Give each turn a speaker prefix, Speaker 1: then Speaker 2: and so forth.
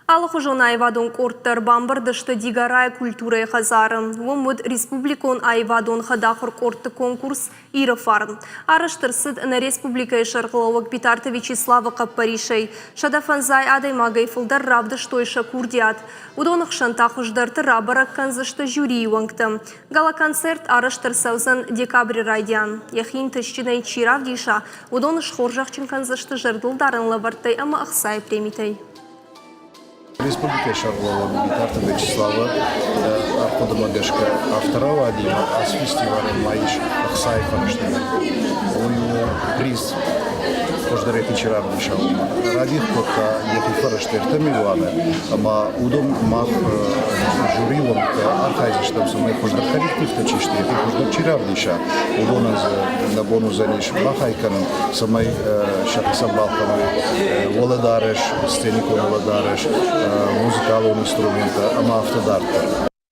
Speaker 1: Алыхуызон аивадон къордтӕ ӕрбамбырд сты Дигорайы культурӕйы хӕдзары. Уым уыд республикон аивадон хӕдахуыр къордты конкурс Иры фарн. Арӕзт ӕрцыд нӕ республикӕйы сӕргълӕууӕг Битарты Вячеславы хъӕппӕрисӕй. 105 адӕймагӕй фылдӕр равдыстой сӕ курдиат. Уыдоны хсӕн та хуыздӕрты рабӕрӕг кӕндзысты жюрийы уӕнгтӕ. Гала-концерт арӕзт ӕрцӕудзӕн декабры райдиан. Йӕхи ӕнтыстджынӕй чи равдиса, уыдон схорзӕхджын кӕндзысты зӕрдылдарӕн лӕвӕрттӕй ӕмӕ ӕхцайы премитӕй.
Speaker 2: Республикӕйы сӕргълӕууӕг Битарты Вячеславы ӕрхъуыдымӕ гӕсгӕ афтӕ рауади, ацы фестивалӕн ма ис ӕхцайы фӕрӕзтӕ дӕр. Уый у приз хуыздӕр йӕхи чи равдиса, уымӕ. Радих кодта йӕхи фӕрӕзтӕ 3 милуаны, ӕмӕ уыдон мах жюрийы уӕнгтӕ архайдзыстӕм, цӕмӕй хуыздӕр коллективтӕ чи сты, йӕхи хуыздӕр чи равдиса, уыдонӕн дзы нӕ бон уыдзӕнис бахай кӕнын, цӕмӕй сӕхицӕн балхӕной уӕлӕдарӕс, сценикон уӕлӕдарӕс, музыкалон инструменттӕ ӕмӕ афтӕ дарддӕр.